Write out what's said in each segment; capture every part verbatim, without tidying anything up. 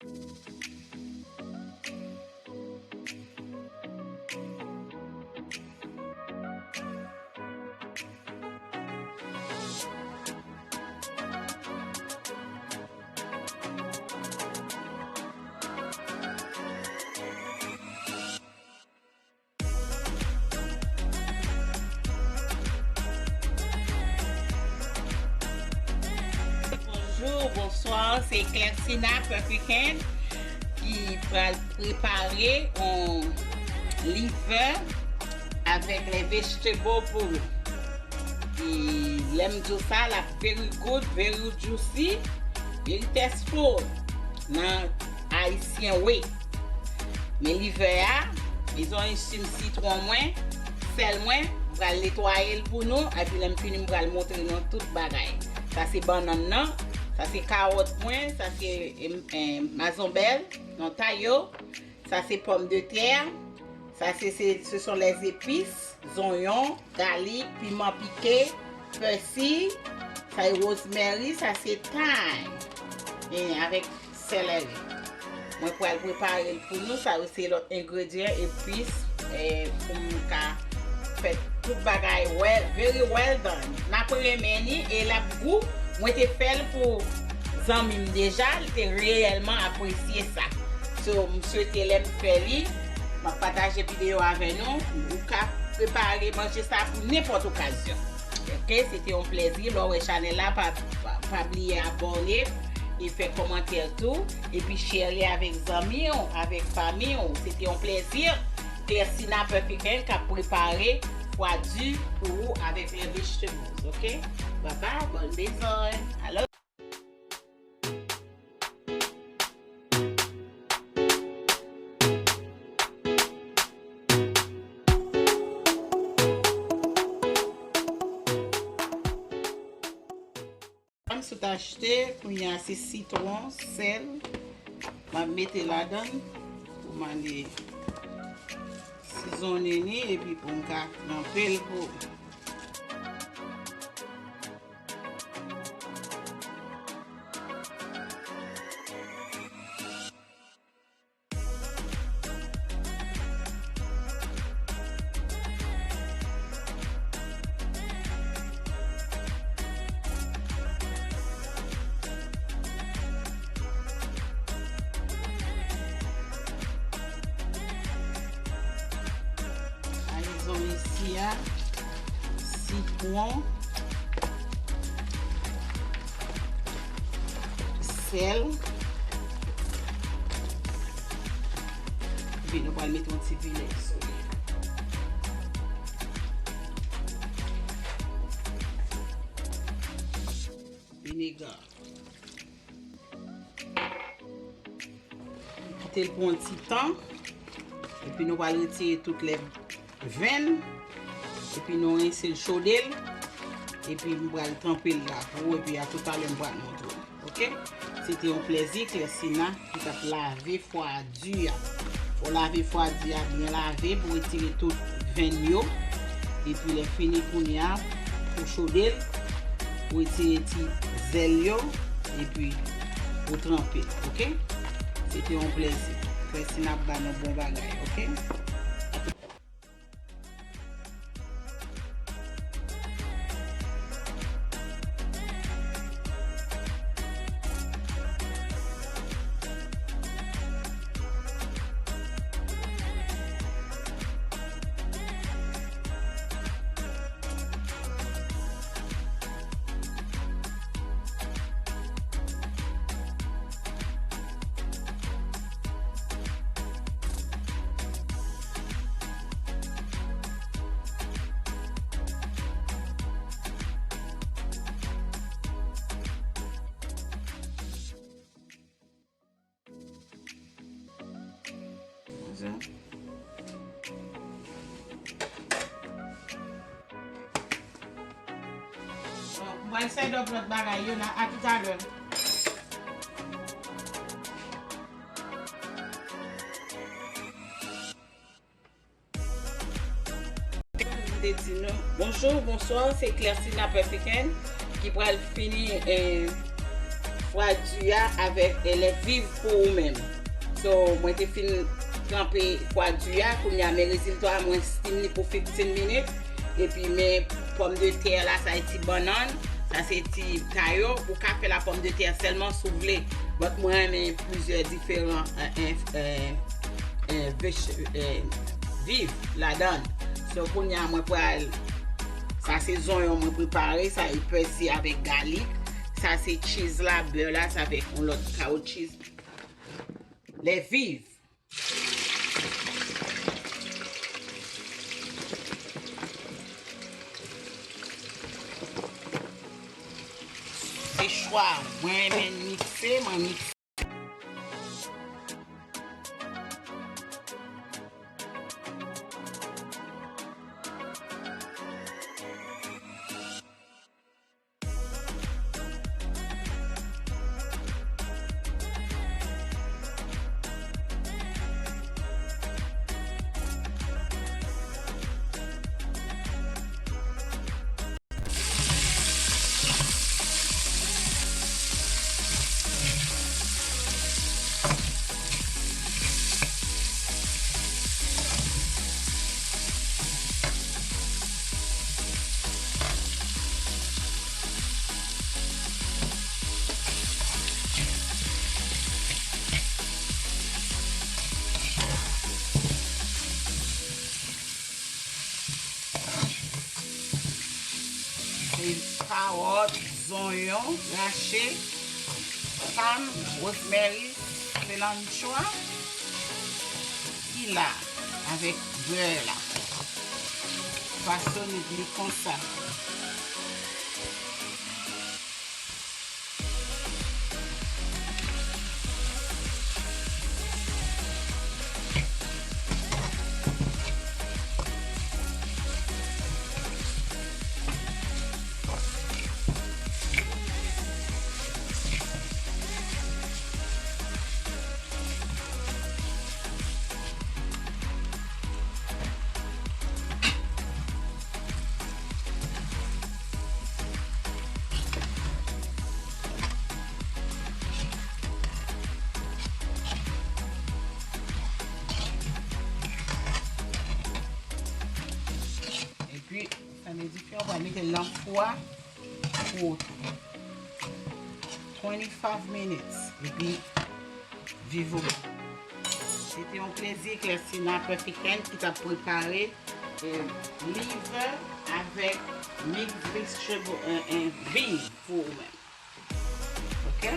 Bonjou, bonswa, se Clexina Perfect Hand ki pral prepare yon liver avèk les vegetables pou ou. E lè m di w sa, l ap very good, very juicy, very tasteful nan ayisyen way. Men liver a, mezon, sim sitwon mwen, sèl mwen, m pral netwaye l pou nou, epi lè m fini, m pral montre nou tout bagay. Sa se bannann nan, sa se kawòt mwen, sa se, em, em, mazonbèl, non, tayo, sa se pòmdetè, sa se, se, ce sont les épices, zonyon, galik, piman pike, pèsi, sa e rosemary, sa se thyme. E avèk celery. Mwen pral prepare l pou nou, sa yo se lòt engredyan, epis, e pou m ka fè tout bagay well, very well done. N ap renmen li e l ap gou. Mwen te fè l pou zanmi m deja, li te reyèlman apresye sa. So, m swete lè m fè li, m ap pataje videyo avè nou. Ou ka prepare manje sa pou nenpòt okazyon. Ok, se te yon plezi. Lè w wè chanèl la, pa, pa, pa bliye abòne e fè kòmantè tou. Epi share li avèk zanmi w, avèk fanmi w. Se te yon plezi. Clexina Perfect Hand k ap prepare fwadi pou ou avèk les vegetables. Ok? Bye bye, bonne bezogne. Alo. M sot achte, kounye a se sitwon, sèl. M ap mete ladan l pou m ale sizonnen li epi pou m ka tranpe l pou Ayizon isi a, sitwon, sèl. Epi nou pral mete yon ti vinèg sou li. Vinegar. Kite l pou yon ti tan. Epi nou pral retire tout lè venn. Epi nou rense l, chode l. Epi m pral tranpe l la pou ou. Epi a toutalè m pral montre w. Ok? Se te yon plezi, Clexina ki t ap lave fwadi a. Fò w lave fwadi a byen lave pou retire tout venn yo. Epi lè fini kounye a, pou chode l, pou retire ti zèl yo, epi pou tranpe l, ok? Se te yon plezi. Clexina ap ba nou bon bagay, ok? Bon, m pral sèvi lòt bagay yo la, a toutalè. M te di nou, bonjou, bonswa, se Clexina Perfect Hand ki pral fini, eh, pwa di a avèk, eh, lè viv pou ou menm. So, mwen te fin tranpe pwa di a, kounye a men rezilta a, mwen steam li pou fifteen minit. Epi men pòmdetè la, sa e ti bannann, sa se ti tayo. Ou ka fè la pòmdetè sèlman si w vle. But mwen renmen plizyè diferan, eh, eh, eh, eh, vej-, eh, viv ladan l. So, kounye a mwen pral, sa se zonyon mwen prepare, sa e pèsi avèk galik. Sa se cheese la, bè la, sa avèk yon lòt kawo cheese. Lè viv. Se chwa, mwen renmen mikse, mwen mikse. Se kawòt, zonyon rache, tam, rosemary, cilantro, ki la avèk bè la. Fasone li konsa. Epi, sa vle di fè, ou pral mete l nan fou a pou twenty-five minutes. Epi, viv ou. Se te yon plezi, Clestina Perfect Hand ki t ap prepare, eh, liver avèk mix vegetable, eh, eh, viv pou ou menm. Ok?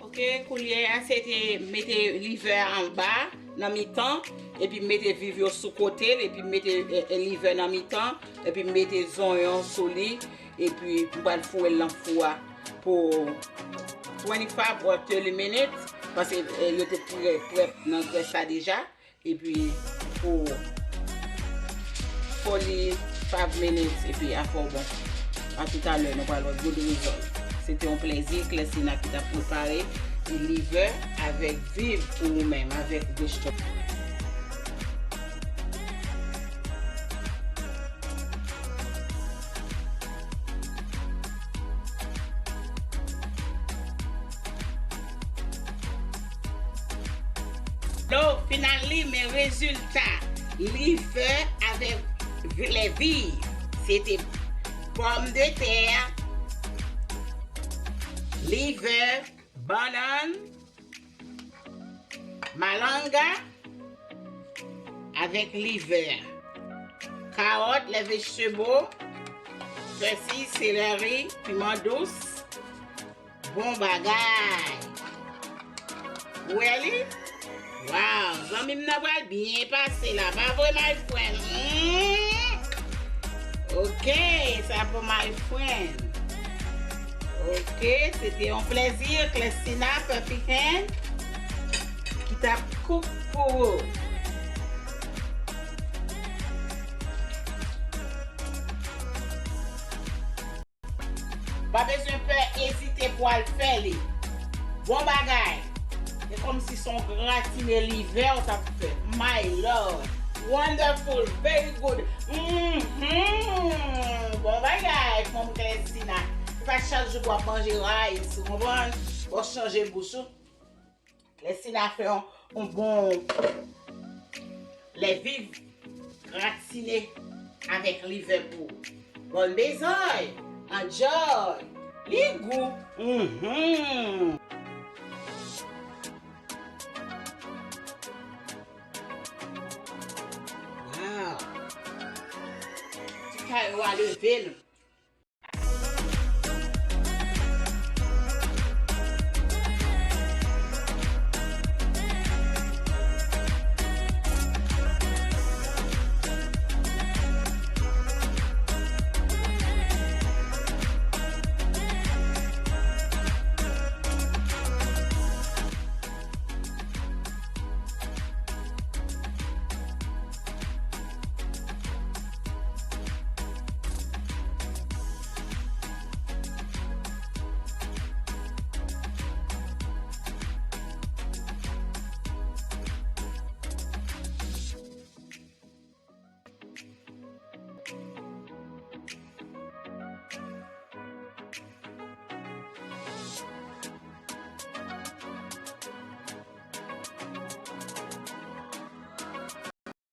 Ok, koulye a se te mete liver a anba, nan mitan, epi mete viv yo sou kote l, epi mete, eh, eh, liver nan mitan, epi mete zonyon sou li, epi m pral foure l nan fou a pou twenty-five or thirty minutes, paske, eh, yo te prè, prè nan grès la deja. Epi pou forty-five minutes, epi afè w bon. A toutalè, nou pral wè good result. Se te yon plezi, Clestina ki t ap prepare liver avèk viv pou ou menm, avèk vegetable. Lo final li, men rezilta liver avèk lè viv. Se te pòmdetè, liver, bannann, malanga avèk liver, kawòt, lè vegetable, pèsi, seleri, piman dous. Bon bagay! Ou wè li? Wow, zanmi m nan pral byen pase la. Pa vre, my friend? Mm. Ok, sa pou my friend. Ok, se te yon plezi, Clestina Perfect Hand ki t ap cook pou ou. Pa bezwen pè, ezite pou al fè li. Bon bagay. E kòmsi se yon gratine livè w t ap fè. My Lord. Wonderful. Very good. Mhm. Bon bagay, fanm Clestina. Se pa chak jou pou w ap manje rice, ou konprann? Bon, chanje bouch ou. Clestina fè yon, yon bon lè viv gratine avèk livè pou ou. Bòn bezòy, enjoy, li gou. Mhm. Wow. Ti kay yo a leve l.